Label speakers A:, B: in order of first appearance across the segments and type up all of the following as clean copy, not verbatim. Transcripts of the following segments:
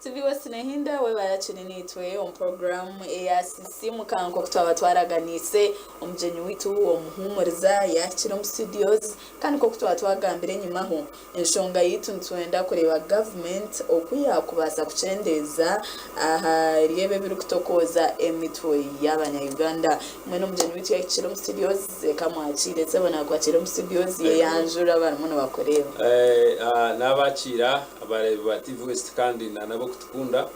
A: TV West Nehinda webare akiri naitwe omu puroguramu eya Sisiimuka nk'oku twaba twaraganiise omugyenyi waitu omuhuumuriza yaahikire omu studios kandi nk'oku twaba twagambire enyimaho enshonga yaitu nitwenda kureeba gavumenti oku yaakubaasa kukyendeeza ahari ebi ebirikutokooza emitwe y'abanya Uganda. Mbwenu omugyenyi waitu yaahikire omu studios reka mwakiire. Sebo naakwakiira omu studios yeyanjure abarimu nibakureeba.
B: Naabakiira Abareebi ba TV West kandi na n'abokutukunda,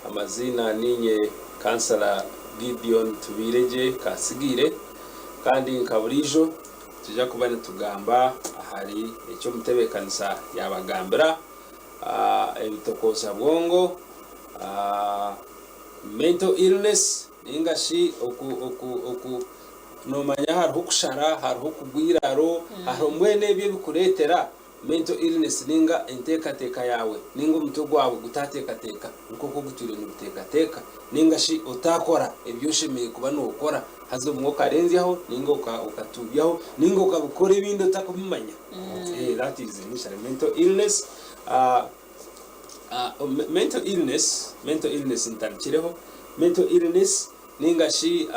B: amaziina niinye Kansala Gideon Tubairegye Kasigiire kandi nka buriijo nituija kuba nitugamba ahari eki omutebeekanisa yaabagambira, ebitokooza bwongo, mental illness ninga shi oku oku oku noomanya hariho okushara, hariho okugwa eiraro, hariho mbwenu ebyo ebikureetera Mental illness ninga enteekateeka yaawe ninga omutwe gwawe gutaateekateeka nk'oku ogutwire niguteekateeka ninga shi otaakora ebi oshemereire kuba nookora haza obumwe okarenzyaho ninga okatuubyaho ninga okabikora ebindi otakubimanya that is initially mental illness. Mental illness, mental illness ntandikireho, mental illness ninga shi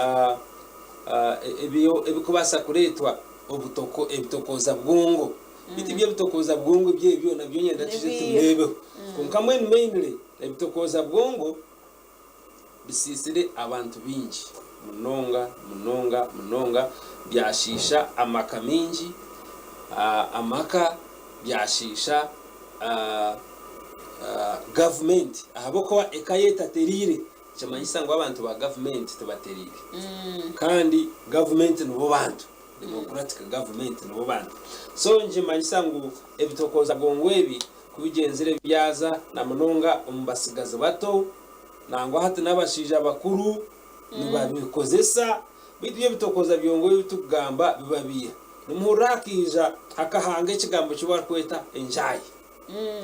B: ebikubaasa kureetwa obutoko ebitokooza bwongo. Beitu ebyo ebitokooza bwongo ebyo ebyo nabyo nyenda twije tubireebeho. Kwonka mbwenu mainly ebitokooza bwongo bisiisire abantu baingi munonga munonga munonga, byashiisha amaka maingi, amaka byashiisha gavumenti ahabw'okuba eka yaaba etatereire Nikimanyisa ngu abantu ba gavumenti tibatereire. Kandi gavumenti nibo bantu. Democratic government nibo bantu. So nikimanyisa ngu ebitokooza bwongo ebi kubigyenzire byaza na munonga omu batsigazi bato nangwa hati n'abashaija bakuru nibabikozesa. Beitu byo ebitokooza byongo ebi tukugamba bibabiiha. Nimuhurira hakaija hakahanga ekigambo eki barikweta enjaayi.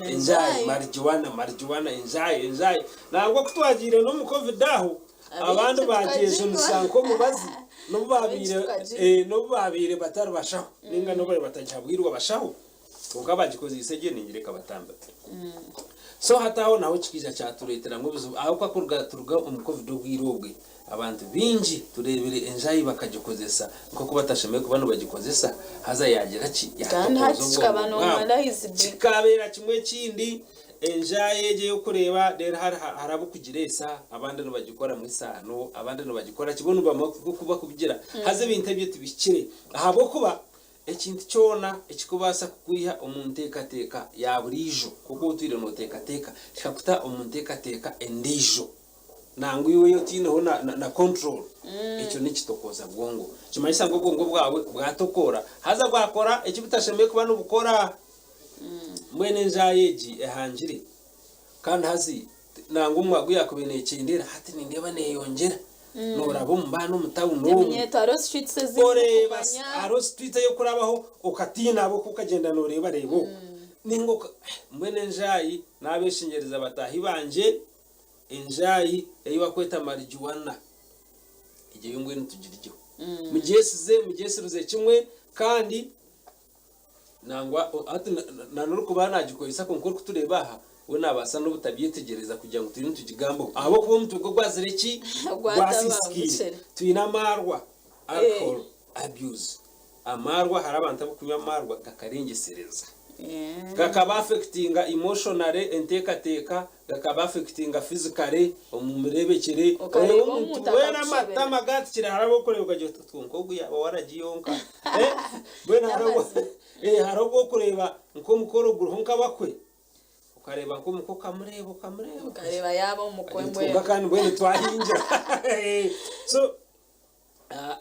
B: Enjaayi, marijuana, marijuana, enjaayi, enjaayi. Nangwa ku twagiire n'omu Covid aho, abandi baagyejunisa nk'omubazi n'obu baabaire n'obu baabaire batari bashaho nainga n'obu baabaire batagihabwirwe abashaho, kwonka baagikozeise gye ningira ekabatambira. So hati aho naho kikaija kyatureeteramu obuzibu ahabw'okuba kuruga turuga omu Covid obwire obwe, Abantu baingi tureebire enjaayi bakagikozesa nk'oku batashemereire kuba nibagikozesa, haza yaagira ki?
A: Kandi
B: Yaatokooza
A: hati
B: obwongo
A: kikaba
B: bwabo.
A: noomara his bi.
B: Kikabeera kimwe ekindi, enjaayi egyo ey'okureeba reero hariho hariho ab'okugireesa, abandi nibagikoramu esaano, abandi nibagikora ki, bo nibamanya oku bakubigira. Haza ebintu ebyo tibihikire ahabw'okuba ekintu kyona ekirikubaasa kukwiha omu nteekateeka ya buriijo nk'oku otwire nooteekateeka, kikakuta omu nteekateeka endiijo. Nangwa iwe otaineho na control, ekyo nikitokooza bwongo. Nikimanyisa ngu obwongo bwawe bwatokoora haza bwakora eki butashemereire kuba nibukora. Mbwenu enjaayi egi ehangire kandi hazi nangwa omu mwaka ogu yaakubaire neekyendeera hati nindeeba neeyongyera. Nooraba omu baana omu tawuni omu,
A: Eminyeeto hariho streets ezi
B: oreeba
A: ndikumanya.
B: hariho street ey'okurabaho okatiina ahabw'okuba okagenda nooreebareeba okwo. Nainga oka mbwenu enjaayi naabeshengyereza bataahi bangye, Enjaayi ei bakweta marijuana egyo yo mbwenu tugiryeho. Mugyesize, mugyesirize kimwe kandi nangwa hati na n'orikuba naagikozesa kwonka orikutureeba aha we naabaasa n'obutabyetegyereza kugira ngu turiyo nitugigambaho ahabw'okuba omutwe gwe gwazire ki? Gwasiisikaire. Twine amaarwa, alcohol abuse. Amaarwa hariho abantu abarikunywa amaarwa gakarengyesereza. Gakaba affectinga emotionally, enteekateeka, gakaba affectinga physically, omu mireebekyere.
A: Okareeba
B: Oreeba omuntu
A: omuntu
B: weena
A: akakushobera.
B: amatama gaatikire hariho abu orikureeba okagira oti kwonka ogu yaaba waragi yonka. Mbwenu hariho obu
A: N'amazima.
B: hariho obu orikureeba nk'omukoro guriho nk'abakwe, okareeba nk'omukwe okamureeba okamureeba.
A: Okareeba yaaba omukwe
B: Kwonka
A: mbwenu.
B: kandi mbwenu twahingira. So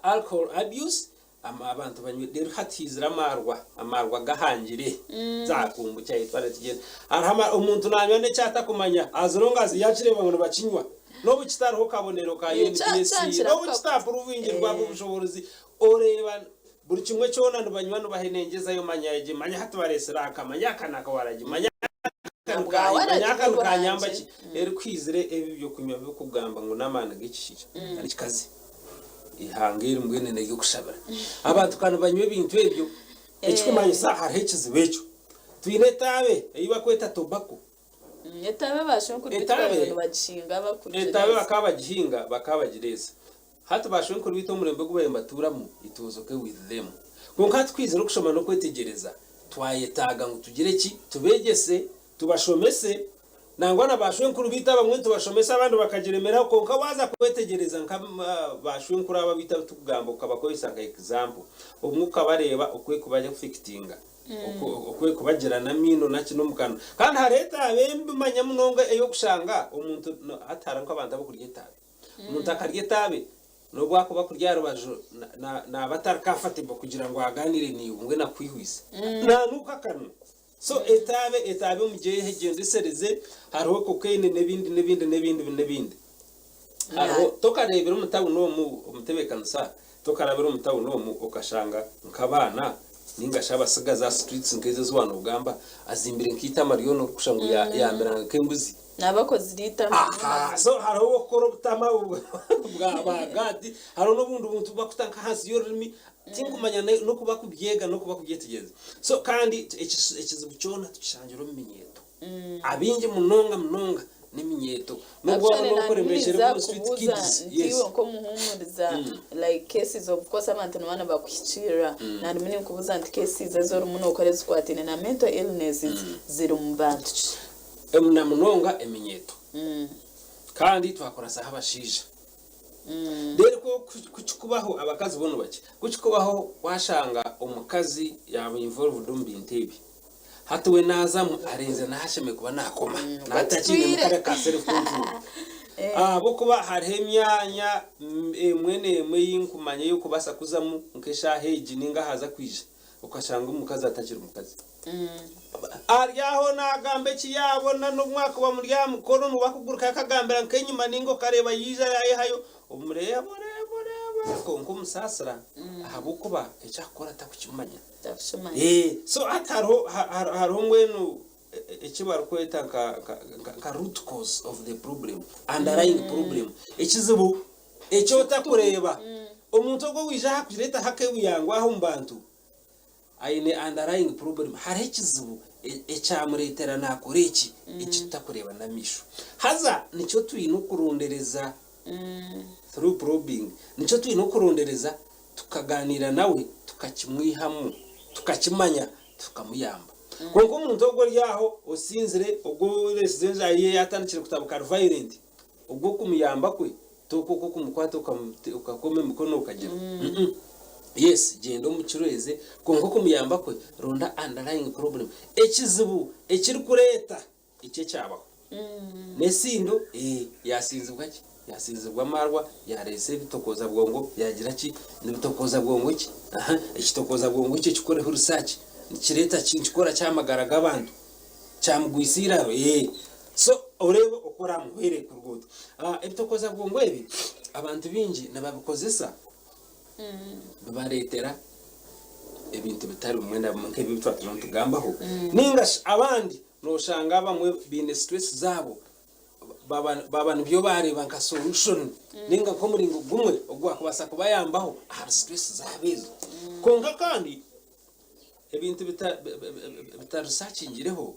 B: Alcohol abuse, abantu banywa reero hati haizire amaarwa, amaarwa gahangire zakumbukya twara tugyenda. Hariho omuntu nanywa n'eki atakumanya as long as yakireeba ngu nibakinywa n'obu kitariho kabonero ka UNBS, n'obu kitapuruvingirwe ab'obushoboorozi, oreeba buri kimwe kyona nibanywa nibahenengyezayo manya egi manya hati bareetsire aka manya aka nakawaragi manya aka nikahi manya aka nikanyamba ki reero ku haizire ebi ebyokunywa birikugamba ngu n'amaani g'ekishaija nari ekikazi. Eihanga eri mbwenu n'ery'okushabira. Abantu ka nibanywa ebintu ebyo, ekikumanyisa hariho ekizibu ekyo. Twine etaabe ei barikweta tobacco.
A: Etaabe baashwenkuru baitu
B: Etaabe-
A: bariyo nibagihinga bakugireeza.
B: Etaabe bakaba bagihinga bakaba bagireeza. Hati baashwenkuru baitu omurembe ogu bariyo nibatuuramu it was okay with them. Kwonka hati kwizire okushoma n'okwetegyereza twayetaaga ngu tugire ki? Tubeegyese, tubashomese, nangwa na baashwenkuru baitu abamwe nitubashomesa abandi bakagiremeraho kwonka waaza kwetegyereza nka baashwenkuru abo abaitu abu turikugamba okabakozesa nka example, obumwe okabareeba oku erikubaffectinga. Okwekubagira n'amaino naki n'omu kanwa. Kandi hariho etaabe embi manya munonga ey'okushanga omuntu hati hariho nk'abantu abakurya etaabe. Omuntu akarya etaabe n'obu akuba akurya aha rubaju naaba atari comfortable kugira ngu aganire naiwe mbwenu akwihwise. Naanuuka akanwa. So etaabe etaabe omugyehe egyendesereze hariho cocaine n'ebindi n'ebindi n'ebindi n'ebindi. Hariho tokareebire omu tawuni omu omutebeekanisa Tokarabire omu tawuni omu okashanga nk'abaana ninga shi abasigazi aha streets nk'ezo ezi waaba nogamba azimbire nk'eitama ryona orikushusha ngu yamira nk'embuzi.
A: Naaba akozire eitama
B: Aha, so hariho ow'okukora obutama bwa ba guard, hariho n'obundi buntu obu bakuta nk'ahansi y'orurimi, tinkumanya n'oku bakubyega n'oku bakubyetegyereza. So kandi ekizibu kyona tukishangire omu minyeeto. Abaingi munonga munonga n'eminyeeto. N'obu waaba
A: Actually
B: n'okorembekyere
A: naniza
B: omu street
A: kubuuza
B: kids,
A: nti
B: yes.
A: iwe nk'omuhuumuriza like cases of course abantu nibaba nibakuhikiirira narimu ninkubuuza nti cases ezi orimu nokora ezikwataine na mental illnesses ziri mu bantu ki?
B: Na munonga eminyeeto. Kandi twakurasaho abashaija. Reero ku kikubaho abakazi bo nibakye. Ku kikubaho washanga omukazi yaaba involved omu bintu ebi, Hati we naazamu arinzire n'ahu ashemereire kuba naakoma. Naatakiinemu
A: Batwire.
B: kare ka self control. Ahabw'okuba hariho emyanya emwe n'emwe ei nkumanya ey'okubaasa kuzamu nk'eshaaha egi nainga haaza kwija okashanga omukazi atakiri mukazi. Ari aho naagamba eki yaabona n'obu mwakuba muri aha mukoro n'obu akugurukayo akagambira nk'enyima nainga okareeba yaija yaayehayo, omureeba oreeba oreeba kwonka omusaasira ahabw'okuba eki akukora takukimanya.
A: Takukimanya.
B: So hati hariho hariho mbwenu eki barikweta nka nka root cause of the problem, underlying problem, ekizibu eki otakureeba. Omuntu ogwo owaija aha kureetaho akebuyangwa aha omu bantu aine underlying problem, hariho ekizibu ekyamureetera naakora eki eki tutakureeba n'amaisho. Haza nikyo twine okurondereza through probing, nikyo twine okurondereza Tukaganiira nawe tukakimwihamu, tukakimanya, tukamuyamba. Kwonka omuntu ogwo ori aho osinzire, ogwo oreesize enjaahi ye yaatandikire kutabuka ari violent, ogwo okumuyamba kwe t'okwo okw'okumukwata okakoma emikono okagira. Mm-mm. Yes, gyenda omucureeze, kwonka okumuyamba kwe, ronda underlying problem, ekizibu ekirikureeta Eki ekyabaho. N'esindo, ee, yaasinzibwa ki? Yaasinzibwa amaarwa, yaareesa ebitokooza bwongo, yaagira ki? Nibitokooza bwongo ki? Aha, ekitokooza bwongo ekyo ekikoreho research, nikireeta ki? Nikikora ki aha magara g'abantu? Kyamugwisa eiraro? Ee. So, oreebe oku oraamuhwere kuruga oti. Ah, ebitokooza bwongo ebi, abantu baingi nibabikozesa bibareetera ebintu bitari bimwe na bimwe nk'ebi ebi twaba turiyo nitugambaho. Nainga shi abandi Noshanga abamwe baine stress zaabo baba nibyo bareeba nka solution ninga nk'omuringo gumwe ogwakubaasa kubayambaho ahari stress zaabo ezo. Kwonka kandi ebintu bitarisakingireho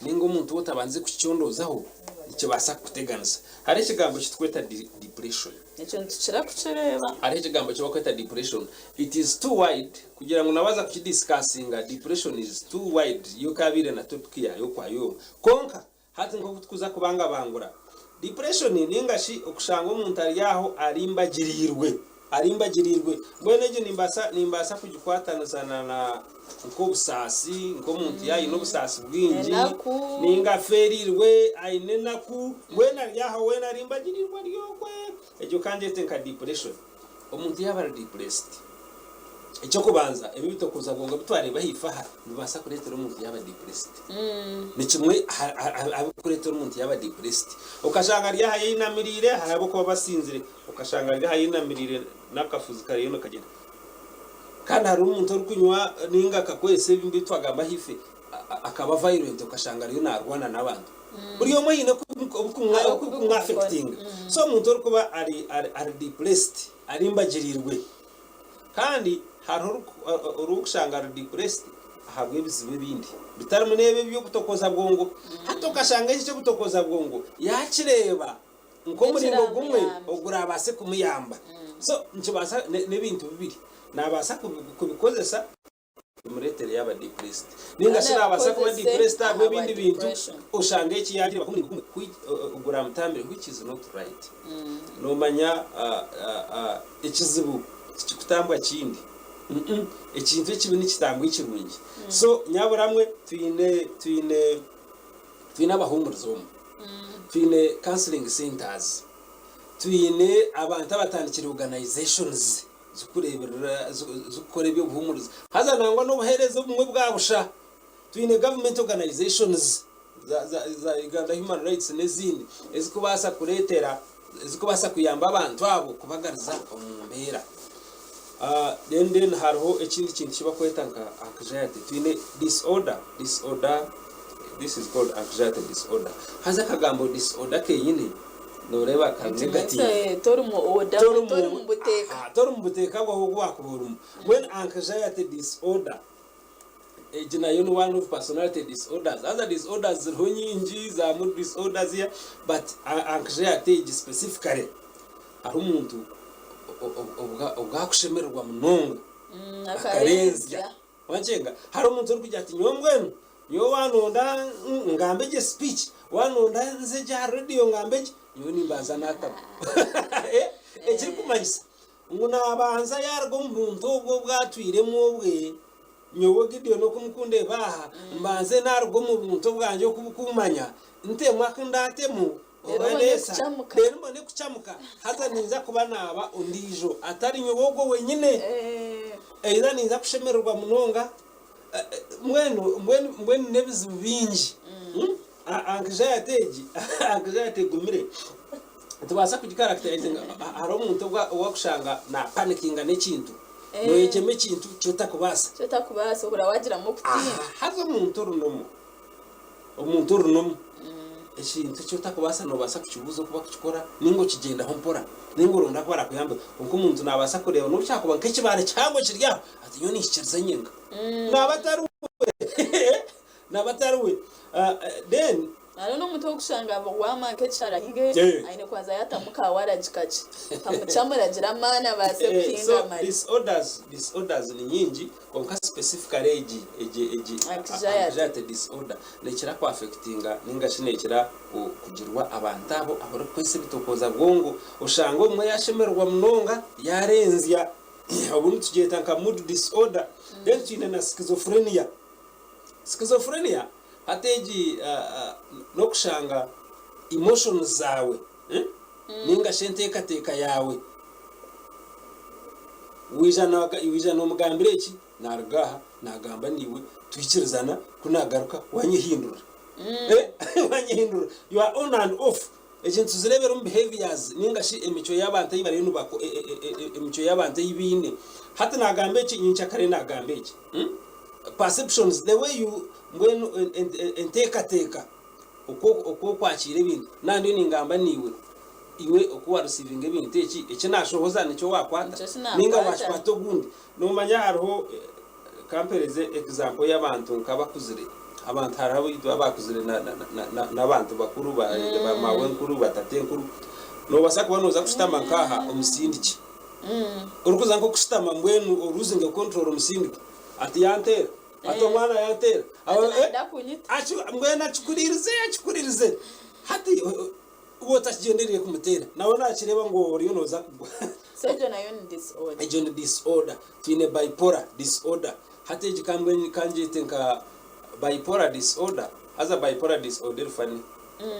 B: ninga omuntu ou otabandize kukicondoozaho nikibaasa kukuteganisa. Hariho ekigambo eki turikweta depression.
A: Ekyo nitukira kukireeba.
B: Hariho ekigambo eki barikweta depression. It is too wide kugira ngu nabaza kukidiscussinga, depression is too wide yo ekabaire na topic yaayo okwayo yonka. Kwonka hati nk'oku tukuza kubangabangura, depression ninga shi okushanga omuntu ari aho arimbagiriirwe, arimbagiriirwe. Mbwenu egyo nimbaasa nimbaasa kugikwatanisa na na nk'obusaasi, nk'omuntu yaaba aine obusaasi bwingi,
A: Enaku.
B: ninga afeeriirwe, aine enaku, mbwenu ari aho weena arimbagiriirwe ari okwe. Egyo ka ngyete nka depression. Omuntu yaaba ari depressed, eky'okubanza ebi ebitokoza bwongo ebi twareeba ahaifo aha nibibaasa kureetera omuntu yaaba depressed. Ni kimwe aha birikureetera omuntu yaaba depressed. Okashanga ari aha ayeinamiriire hariho abarikuba basinzire, okashanga ari aha ayeinamiriire n'akafuzi kariyo nikagyenda. Kandi hariho omuntu orikunywa nainga akakozesa ebi twagamba ahaifo akaba violent okashanga ariyo naarwana n'abantu. Buri omwe haine oku birikumwafekitinga. So omuntu orikuba ari depressed, arimbagiriirwe, kandi hariho orikushanga ari depressed. ahabw'ebizibu ebindi bitarimu n'ebi eby'obutokoza bwongo. Hati okashanga eki eky'obutokoza bwongo yaakireeba nk'omuringo gumwe
A: Nk'ekiramuyambe.
B: oguraabaase kumuyamba. So nikibaasa n'ebintu bibiri, naabaasa kubikozesa bimureetere yaaba depressed ninga shi
A: Kandi
B: naabaasa kuba
A: abikozese
B: depressed
A: ahabwa
B: ahabw'ebindi bintu
A: depression.
B: oshange eki yaagireeba nk'omuringo gumwe oguramutambire which is not right. Noomanya ekizibu tikikutambwa kindi. Ekintu ekibi nikitambwa ekirungi. So nyaburamwe twine twine twine abahuumuriza omu. Twine counseling centers. Twine abantu abatandikire organizations zikureeberera zikukora eby'obuhuumuriza. Haza nangwa n'obuheereza obumwe bwa busha. Twine government organizations za za za Uganda Human Rights n'ezindi ezikubaasa kureetera ezikubaasa kuyamba abantu abo kubagaruza omu mbeera. Then then hariho ekindi kintu eki bakweta nka anxiety. Twine disorder, disorder, this is called anxiety disorder. Haza akagambo disorder kenyine nooreeba kari
A: Nikimanyisa
B: negative.
A: tori mu order,
B: Tori
A: tori mu buteeka.
B: Aha, tori mu buteeka bwawe obu wakuba orimu. Mbwenu anxiety disorder Egi nayo ni one of personality disorders. Haza disorders ziriho nyingi, za mood disorders ya but anxiety egi specifically hariho omuntu obwakushemererwa munonga akarenzya. Wankyenga? Hariho omuntu orikugira ati nyowe mbwenu nyowe wanonda ngambe gye speech, wanonda nze gye aha radio ngambe gye, nyowe nimbanza natama. Ekirikumanyisa Ngu naabanza yaaruga omu buntu obwo obu atwiremu obwe, nyowe Gideoni oku mukundeeba aha, mbanze naaruga omu buntu obwangye oku bukummanya, ntemu aku ndaatemu,
A: Reero
B: oba
A: mbone
B: neesa,
A: kucamuka.
B: reero mbone kucamuka, haza ninza kuba naaba ondiijo, atari nyowe ogwo wenyine. Either ninza kushemererwa munonga, mbwenu mbwenu mbwenu n'ebizibu bingi. Anxiety egi, anxiety egumire. Nitubaasa kugikaracterizinga hariho omuntu ou orikushanga naapanikinga n'ekintu, nooyegyema ekintu eki otarikubaasa.
A: Eki otarikubaasa ohurira waagiramu okutiina.
B: Haza omuntu ori normal, omuntu ori normal, ekintu eki otarikubaasa noobaasa kukibuuza oku barikukikora nainga okigyendaho mpora nainga oronde aku barakuyambe. Kwonka omuntu naabaasa kureeba n'obu kyakuba nk'ekibaare kihango kiri aho, ati nyowe niinyikiriza nyenka. Naaba atari we, naaba atari we. Then.
A: Hariho n'omuntu orikushanga waama nk'ekishara hinga aine kubanza yaatamu ka waragi kakye kamucamure agire amaani abaase kuhinga
B: So
A: amare.
B: disorders disorders ni nyingi kwonka specifically egi egi egi
A: Anxiety.
B: anxiety disorder nekira ku affectinga ninga shi nekira kugirwa abantu abo abarikukozesa ebitokooza bwongo oshanga obumwe yashemererwa munonga yarenzya obu nitugyeta nka mood disorder then twine na schizophrenia. Schizophrenia hati egi n'okushanga emotions zaawe ninga shi enteekateeka yaawe waija nomugambira eki naruga aha nagamba naiwe twikirizana ku nagaruka wanyehindura wanyehindura you are on and off Eki nituzireebera omu behaviours ninga shi emicwe y'abantu ei bariyo nibako emicwe y'abantu ei baine. Hati naagamba eki, nyenkyakare naagamba eki. Perceptions, the way you mbwenu enteekateeka oku oku okwakiira ebintu. Naaba ndiyo ningamba naiwe, iwe oku waarisiivinga ebintu eki, eki naashohoza nikyo waakwata
A: Nikyo eki
B: nainga
A: naakwata.
B: waakikwata ogundi. Noomanya hariho Kampereze example y'abantu nk'abakuzire. Abantu hariho abaitu abakuzire n'abantu bakuru ba maawenkuru, ba tatenkuru. Noobaasa kuba nooza kushutama nk'aha omusindikye. Orikuza nk'okushutama mbwenu oluzinge control omusindike. Ati yanteera, ati omwana yanteera. Mbwenu akikuriirize akikuriirize. Hati Waaba otakigyendereire kumuteera, nawe naakireeba ngu oriyo nooza kugwa.
A: So egyo nayo ni disorder.
B: Egyo ni disorder. Twine bipolar disorder. Hati egi ka mbwenu ka ngyete nka bipolar disorder. Haza bipolar disorder eri funny.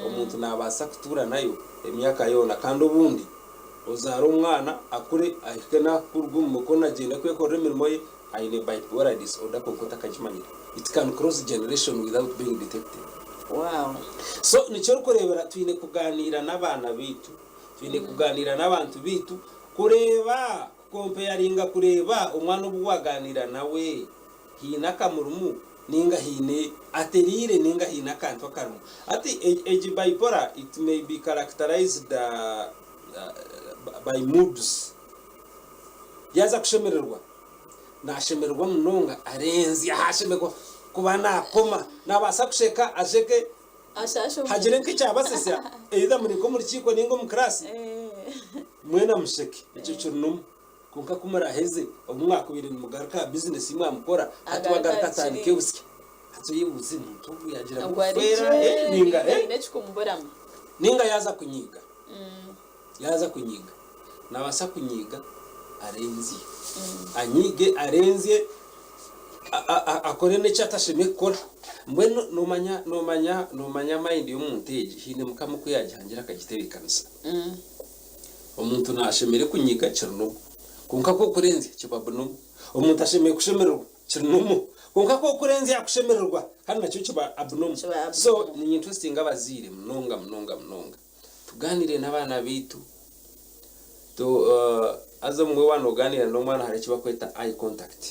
B: Omuntu naabaasa kutuura nayo emyaka yoona kandi obundi ozaare omwana akure ahike n'aha kuruga omu mukono agyende kwekorera emirimo ye aine bipolar disorder kwonka otakagimanyire. It can cross generation without being detected.
A: Wow.
B: So nikyo orikureebera twine kugaaniira n'abaana baitu, twine kugaaniira n'abantu baitu kureeba, kukompeyaringa kureeba omwana obu waagaaniira nawe haine akamurimu nainga haine atereire nainga haine akantu akarimu. Hati egi bipolar it may be characterized by moods. Yaaza kushemererwa. Nashemererwa munonga arenzya ahashemererwa kuba nakoma nabaasa kusheka asheke hagire nk'ekyabasesya either muri nk'omu rukiiko ninga omu class mwena musheke ekyo kiri normal kwonka ku muraheze obu mwakubaire nimugaruka aha business ei mwamukora hati we agaruka atandike busya hati oyebuuze omuntu ogu yagira ngu kufeera ninga ninga yaaza kunyiiga. Yaaza kunyiga, naabaasa kunyiga arenzye. Anyige arenzye, akore n'eki atashemereire kukora. Mbwenu noomanya noomanya noomanya mayindi y'omuntu egi, haine Mukama oku yaagihangire akagitebeekanisa. Omuntu naashemereire kunyiga kiri nomu, kwonka ku okurenzya kiba bunomu. Omuntu ashemereire kushemererwa kiri nomu, kwonka ku okurenzya akushemererwa kandi nakyo kiba abunomu. So niinyinterestinga abazaire munonga munonga munonga. Tugaaniire n'abaana baitu. Tu haza obumwe waaba noogaaniira n'omwana hariho eki barikweta eye contact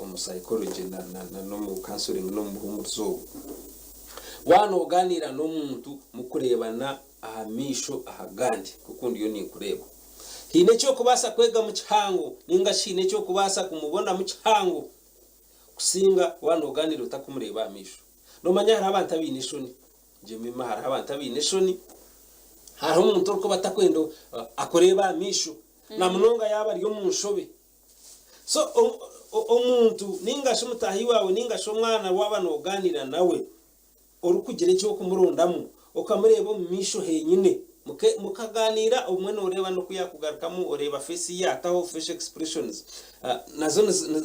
B: omu psychology na na n'omu counseling n'omu buhumuriza obu. Waaba noogaaniira n'omuntu mukureebana aha maisho aha gandi nk'oku ndiyo ninkureeba, haine eki orikubaasa kwegamu kihango nainga shi haine eki orikubaasa kumubonamu kihango kusinga waaba noogaaniira otarikumureeba aha maisho. Noomanya hariho abantu abaine eshoni. Jemima, Hariho abantu abaine eshoni. Hariho omuntu orikuba atakwenda akureebe aha maisho na munonga yaaba ari omu nshobe. So omuntu nainga shi mutaahi waawe nainga shi omwana waaba noogaaniira nawe orikugira eki orikumurondamu okamureeba omu maisho henyine mukagaaniira obumwe nooreeba n'oku yaakugarukamu oreeba feesi ei yaataho, facial expressions, nazo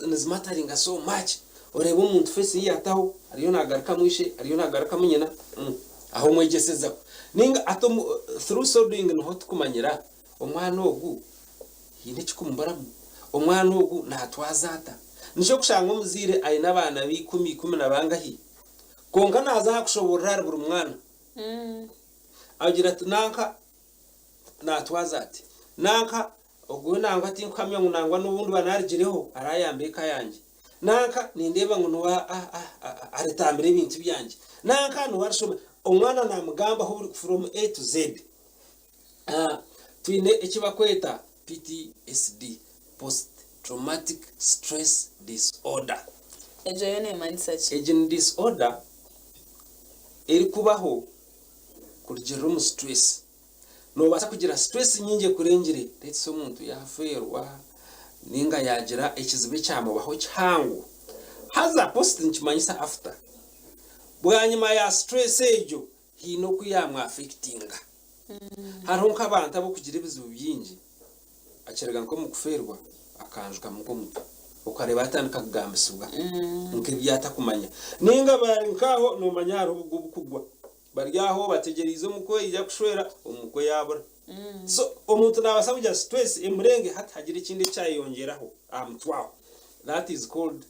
B: nizimataringa so much. Oreeba omuntu face ei yaataho, ariyo naagarukamu ishe, ariyo naagarukamu nyina, aho omwegyesezaho. Nainga ati omu through so doing niho tukumanyira omwana ogu haine ekikumuburamu, omwana ogu naatwaza ata. Nikyo orikushanga omuzaire aine abaana be ikumi, ikumi na bangahi, kwonka naaza aha kushoboorora ahari buri mwana. Agira ati nanka naatwaza ati, nanka Ogwo we nangwa tinkuhamya ngu nangwa n'obu ndiba naarugireho araayambe eka yangye. Nanka nindeeba ngu niwe aritambira ebintu byangye. Nanka niwe arishoma. Omwana naamugambaho buri from A to Z. Twine eki barikweta PTSD, Post Traumatic Stress Disorder.
A: Egyo yo neemanyisa ki?
B: Egi ni disorder erikubaho kurugiirira omu stress. Noobaasa kugira stress nyingi ekurengire, let's say omuntu yaafeerwa nainga yaagira ekizibu ekyamubaho kihango. Haza post nikimanyisa after. Bwanyima ya stress egyo haine oku yaamwafectinga. Hariho nk'abantu ab'okugira ebizibu bingi Akirega nk'omu kufeerwa, akanjukamu nk'omutwe. Okareeba yatandika kugambisibwa nk'ebi atakumanya. Nainga bari nk'aho noomanya hariho obugwa obukugwa. Bari aho bategyereize omukwe yaija kushwera, omukwe yaabura. So omuntu naabaasa kugira stress emurenge hati hagire ekindi ekyayeyongyeraho aha mutwe aho. That is called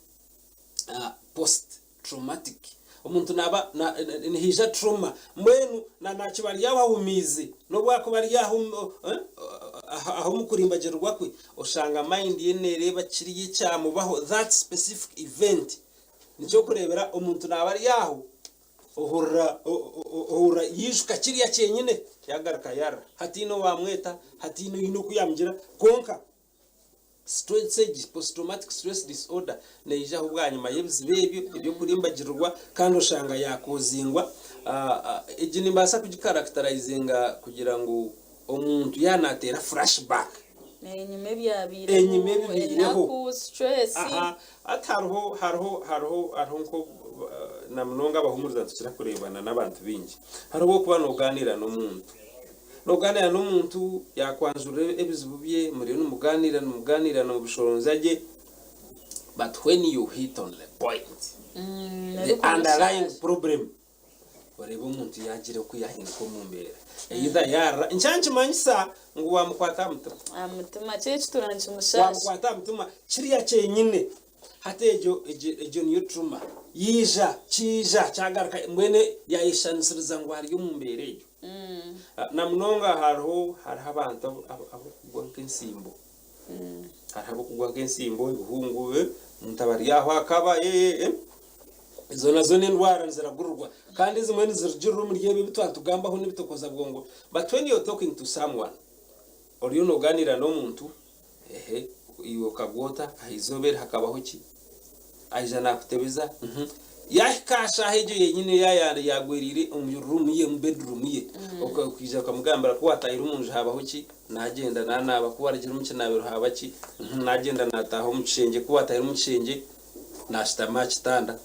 B: post traumatic. Omuntu naaba nihaija trauma mbwenu nakiba ari aho ahumiize n'obu akuba ari aho aho omu kurimbagirirwa kwe oshanga mind ye nereeba kiriya ekyamubaho that specific event. Nikyo orikureebera omuntu naaba ari aho ohurira ohurira yaijuka kiriya kyenyine yagaruka yarira hataine owaamweta hataine oine oku yaamugira kwonka Stress egi, post traumatic stress disorder, neijaho bwanyima y'ebizibu ebyo eby'okurimbagirirwa kandi oshanga yakozingwa. Egi nimbaasa kugikaracterizinga kugira ngu omuntu yaaba nateera flash back
A: Enyima ebyabaireho,
B: enyima ebibaireho.
A: enaku, stress.
B: Aha, hati hariho hariho hariho hariho nko na munonga abahumuriza nitukira kureebana n'abantu baingi. Hariho obu orikuba noogaaniira n'omuntu Noogaaniira n'omuntu yaakwanjurira ebizibu bye, muriyo nimugaaniira nimugaaniira nimubishoronzya gye, but when you hit on the point, the underlying problem, oreeba omuntu yaagira oku yaahinduka omu mbeera. Either yaarira, nikyo nikimanyisa ngu waamukwata aha mutima.
A: Aha mutima, kiri ekitura nikimushaasha.
B: Waamukwata aha mutima, kiriya kyenyine. Hati egyo egyo egyo niyo trauma. Yaija, kiija kyagaruka, mbwenu yaayeshushanisiriza ngu ari omu mbeera egyo. Na munonga hariho hariho abantu ab'okugwa nk'entsimbo. Hariho ab'okugwa nk'entsimbo, ebihungu, omuntu aba ari aho akaba, ezo nazo n'endwara niziragurirwa. Kandi ezimwe nizirugirira omuri ebi ebi twatugambaho n'ebitokoza bwongo. But when you're talking to someone, oriyo noogaaniira n'omuntu, ehe. Iwe okagwota aha izooba eri hakabaho ki? Aija naakutebeza, uhmm. Yaahika aha shaaha egyo yenyine ei yaagwereire omu room ye, omu bedroom ye, okaija okamugambira ku waataahire omu nju haabaho ki? Naagyenda naanaaba, ku waarugire omu kinaabiro haaba ki? Uhmm, naagyenda naataaha omu kishengye, ku waataahire omu kishengye, naashutama aha kitanda,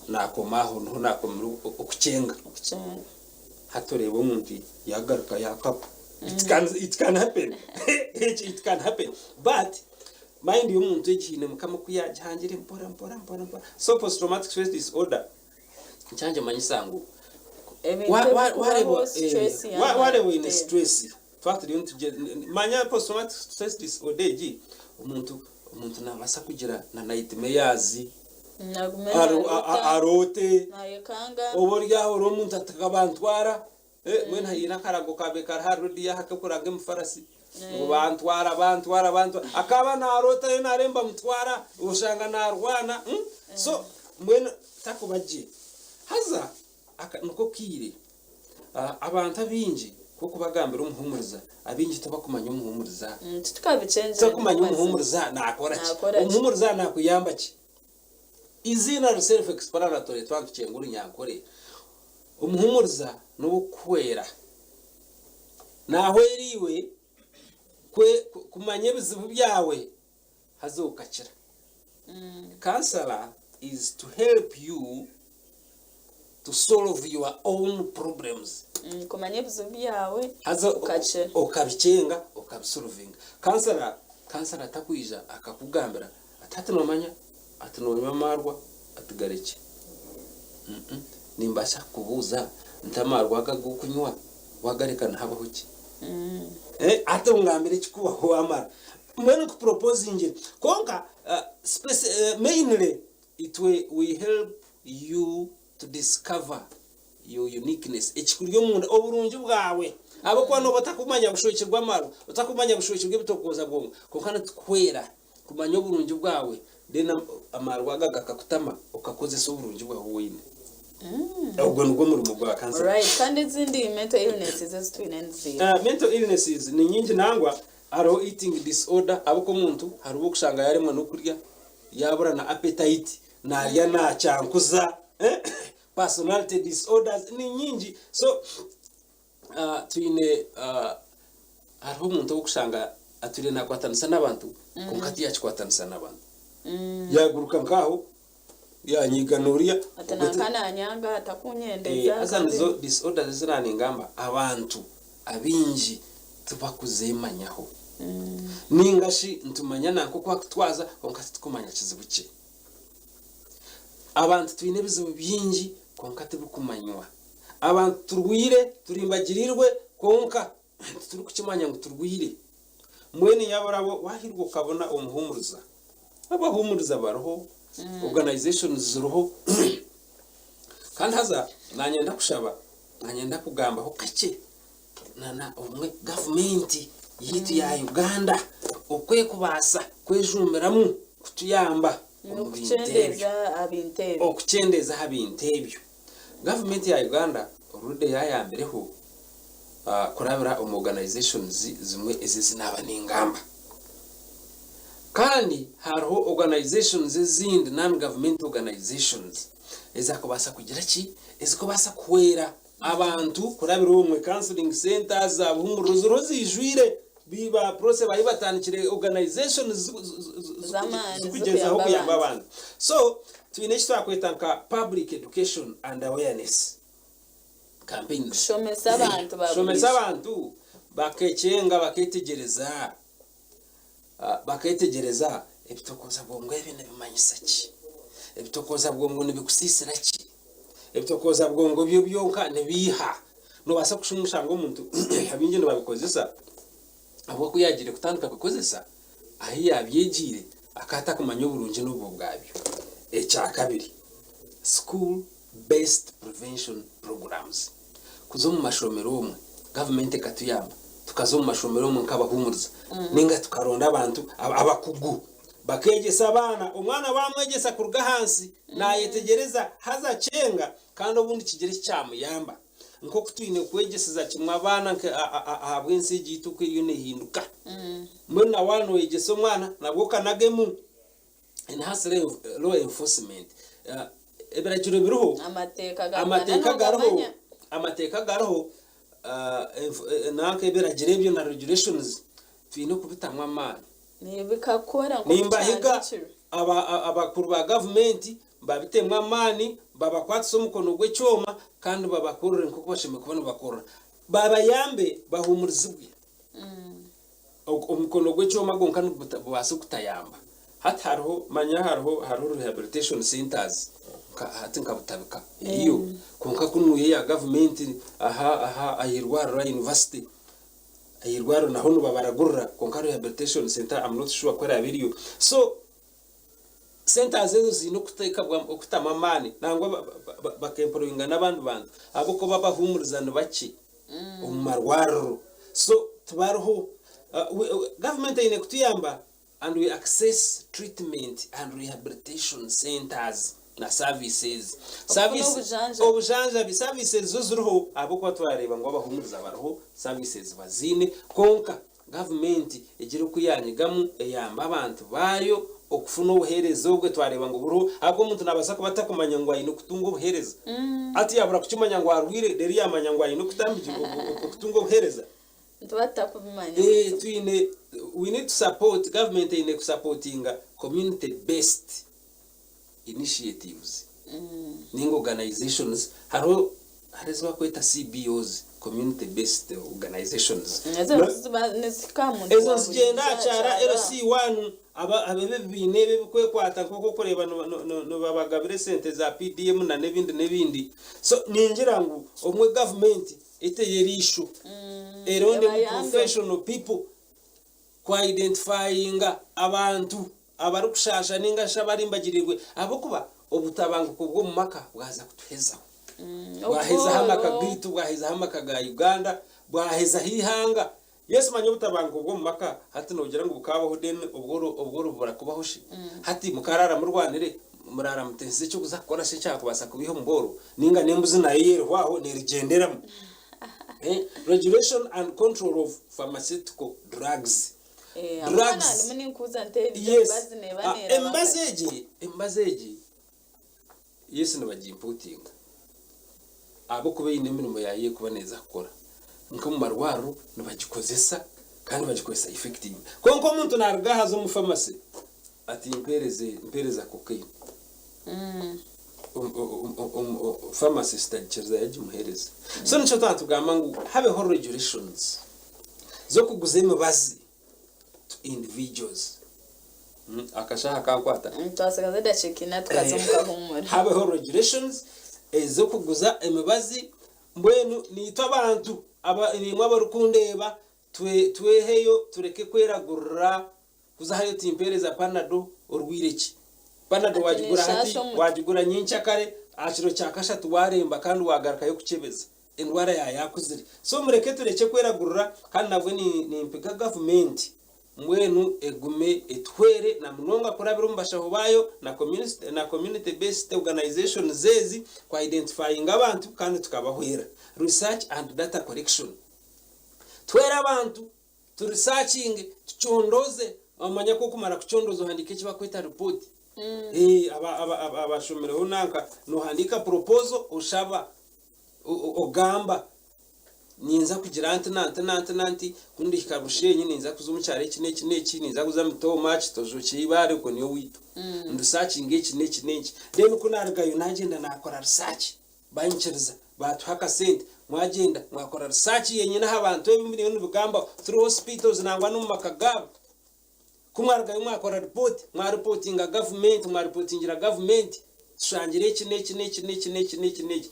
B: naakoma aho niho naakomire okukyenga.
A: Okukyenga.
B: Hati oreeba omuntu yaagaruka yaakapa. It can, it can happen. It can happen. But mind y'omuntu egi haine Mukama oku yaagihangire mpora mpora mpora mpora. So post traumatic stress disorder kyangye manyisa ngu
A: Ebintu
B: wa- wa-
A: ebikubaho
B: wareeba
A: stress
B: eh, wa-
A: yaamara
B: wareeba oine
A: kuteera.
B: stress twaba turiyo nitugye manya post traumatic stress disorder egi omuntu omuntu naabaasa kugira na nightmares
A: Nagume
B: aro- a- a-
A: naarota,
B: aroote
A: naayekanga.
B: oba ori aho ori omuntu ati bantwara Eh, mbwenu haine akarago kaabaire kari aha rediyo aha k'okuranga emifarasi ngu bantwara bantwara bantwara akaba naarootayo naareeba nibamutwara oshanga naarwana mm? So mbwenu takuba gye haza aka niko kaire ah, abantu abaingi ku okubagambira omuhuumuriza abaingi tibakumanya omuhuumuriza.
A: Titukabikyengire
B: Tibakumanya
A: nigo mazima.
B: omuhuumuriza naakora ki,
A: Naakora ki?
B: omuhuumuriza naakuyamba ki. Eiziina riri self explanatory twaba nitukyenga orunyankore. Omuhumuriza n'ow'okukuhwera. Naahwera iwe kumanya ebizibu byawe haza okakira. Counsellor is to help you to solve your own problems.
A: Kumanya ebizibu byawe
B: Haza
A: okakira.
B: okabikyenga okabisolovinga. Counsellor counsellor takwija akakugambira ati hati noomanya ati noonywa amaarwa ati garekye. Nimbaasa kukubuuza nti amaarwa ago agu orikunywa waagareka nihabaho ki? Hati ongambire ekirikubaho waamara. Mbwenu nkupuropozingire. Kwonka mainly itwe we help you to discover your uniqueness, ekikuri omunda, oburungi bwawe. Ahabw'okuba nooba otakumanya bushwekirwe amarwa, otakumanya bushwekirwe ebitokooza bwongo, kwonka nitukuhwera kumanya oburungi bwawe, then amarwa aga gakakutama okakozesa oburungi bwawe obu oine. Ogwo nigwo murimo gwa counselor.
A: Alright, kandi ezindi mental illnesses ezi twine niziiha?
B: Mental illnesses ni nyingi nangwa hariho eating disorder ahabw'okuba omuntu hariho obu orikushanga yaremwa n'okurya, yabura na appetite, narya nakyankuza, personality disorders ni nyingi so twine hariho omuntu ow'okushanga atwire nakwatanisa n'abantu kwonka tiyakikwatanisa n'abantu yaguruka nk'aho yanyiga n'oriya
A: Ati nanka nanyanga atakunyendeza.
B: Haza nizo disorders ezi naaningamba abantu abaingi tibakuzeemanyaho ninga shi nitumanya nanka oku akutwaza kwonka titukumanya kizibu kye. Abantu twine ebizibu bingi kwonka tibikumanywa. Abantu turwaire, turimbagirirwe kwonka titurikukimanya ngu turwaire. Mbwenu yaaba waahirwa okabona omuhuumuriza, abahuumuriza bariho, organisations ziriho kandi haza naanye ndakushaba, naanye ndakugambaho kakye na obumwe gavumenti yaitu ya Uganda oku erikubaasa kwejumbiramu kutuyamba omu bintu ebyo.
A: Okukyendeza aha bintu ebyo.
B: Okukyendeza aha bintu ebyo. Gavumenti ya Uganda already yayambireho kurabira omu organisations zimwe ezi ezi naaba ningamba. Kandi hariho organisations ezindi non-government organisations ezakubaasa kugira ki? Ezikubaasa kuhwera abantu kurabira omwe counseling centres za Buhumuriro ziriho ziijwire ba Prossy baayo batandikire organisations
A: Z'amaani
B: zikugyezaho
A: zikuyamba
B: kuyamba
A: abantu.
B: abantu. So twine eki twakweta nka public education and awareness campaigns.
A: Kushomesa abantu ba
B: Kushomesa
A: buriijo.
B: abantu bakekyenga baketegyereza baketegyereza ebitokooza bwongo ebi nibimanyisa ki? Ebitokooza bwongo nibikusiisira ki? Ebitokooza bwongo byo byonka nibiiha? Noobaasa kushuma oshange omuntu abaingi nibabikozesa ahabw'okuba ku yaagiire kutandika kubikozesa ahu yaabyegiire akaba atakumanya oburungi n'obubi bwabyo. Ekyakabiri, school based prevention programs, kuza omu mashomero omwe gavumenti ekatuyamba tukaza omu mashomero omwe nk'abahuumuriza nainga tukaronda abantu abakugu bakeegyesa abaana, omwana waamwegyesa kuruga ahansi naayetegyereza haza akyenga kandi obundi kigira eki kyamuyamba. Nk'oku twine kwegyeseza kimwe abaana ahabw'ensi egi yaitu oku eriyo neehinduka. Mbwenu na waaba nooyegyesa omwana nabwo okanagemu. Enhance law enforcement. Ebiragiro biriho, amateeka gariho, amateeka gariho, nanka ebiragiro ebyo na regulations twine kubitamu amaani. Nimbahiga abakuru ba gavumenti babitemu amaani, babakwatise omukono gw'ekyoma kandi babakorere nk'oku bashemereire kuba nibakorera. Babayambe bahuumurizibwe. Omukono gw'ekyoma gwonka nigubaasa kutayamba. Hati hariho, manya hariho hariho rehabilitation centres nka hati nka Butabika eriyo kwonka kunu yo eya gavumenti aha aha ah'eirwariro aha university ah'eirwariro naho nibabaragurira kwonka rehabilitation centre I'm not sure ku eraabe eriyo. So centres ezo ziine okutamu amaani nangwa baka employinga n'abandi bantu ahabw'okuba abahuumuriza ni bakye omu marwariro so tibariho. Gavumenti eine kutuyamba and we access treatment and rehabilitation centres na services. Obujanjabi, services zo ziriho ahabw'okuba twareeba ngu abahuumuriza bariho, services baziine kwonka Gavumenti egire oku yaanyigamu eyambe abantu baayo okufuna obuheereza obwe twareeba ngu buriho ahabw'okuba omuntu naabaasa kuba atakumanya ngu aine kutunga obuheereza. Hati yaabura kukimanya ngu arwaire reero yaamanya ngu aine okutunga obuheereza.
A: Nituba tutakubimanya.
B: Twine we need to support, gavumenti eine kusapotinga community based initiatives ninga organizations hariho hariho ezi barikweta CBOs, community based organizations.
A: Ezo niziba nizihika aha muntu
B: Ezo
A: wa
B: nizigyenda
A: buriijo
B: aha kyaro
A: aha kyaro.
B: LC1 aba ab'ebibiina ebi ebikwekwata nk'oku orikureeba nibabagabira esente za PDM na n'ebindi n'ebindi. So ningira ngu obumwe gavumenti eteyo eriisho erondemu
A: Ebayambe.
B: professional people ku identifyinga abantu abarikushaasha ninga shi abarimbagiriirwe ahabw'okuba obutabanguko bw'omu maka bwaza kutuhezaho. Bwahezaho amaka gaitu, bwahezaho amaka ga Uganda, bwahezaho eihanga. Yes manya obutabanguko bw'omu maka hati nogira ngu bukabaho then obworo bubura kubaho shi? Hati mukaraara murwanire, muraara muteesize eky'okuza kukora shi ekyakubaasa kubaiha omu bworo? Ninga n'embuzi nayo yerihwa aho nerigyenderamu. Regulation and control of pharmaceutical drugs. Drugs. Yes. Emibazi egi, emibazi egi yes nibagimpotinga ahabw'okuba eine emirimo yaayo erikuba neeza kukora. Nk'omu marwariro nibagikozesa kandi bagikozesa effectively. Kwonka omuntu naaruga aha aza omu pharmacy ati mpeereze mpeereza cocaine. Pharmacist agikiriza yagimuheereza. So nikyo twaba nitugamba ngu habeho regulations z'okuguza emibazi to individuals. Akashaaha kankwata.
A: Twasigaza edakiika ina tukaza omu kahuumuro.
B: Habeho regulations ez'okuguza emibazi mbwenu naitwe abantu aba naimwe abarikundeeba tweheyo tureke kweragurira Kuza hariya oti mpeereza panado orwaire ki? Panado
A: Ati
B: wagigura hati,
A: ninshaasha omutwe.
B: wagigura nyenkyakare, aha kiro kya kashatu waremba kandi wagarukayo kukyebeza. Endwara yaawe yakuzire. So mureke turekye kweragurira kandi nabwe nimpiga gavumenti mbwenu egume etuhwere na munonga kurabira omu bashaho baayo na community na community based organizations ezi ku identifyinga abantu kandi tukabahwera. Research and data collection. Tuhwere abantu. Tu researchinge, tucondooze, omanya ku okumara kucondooza ohandiika eki barikweta report. Abashomireho nanka nohandiika proposal oshaba, ogamba ninza kugira nti nanti nanti nanti, ku ndihika Bushenyi ninza kuza omu kyaro eki n'eki n'eki, ninza kuza Mitooma, Kitojo, Kibaare okwo niyo owaitu. Ndusakinge eki n'eki n'eki. Then ku narugayo nagyenda nakora research. Banyikiriza baatuha akasente mwagyenda mwakora research yenyine aha bantu ebi biriyo nibigambaho through hospitals nangwa n'omu maka gaabo. Ku mwarugayo mwakora report, mwareportinga gavumenti, mwareportingira gavumenti tushangire eki n'eki n'eki n'eki n'eki n'eki n'eki.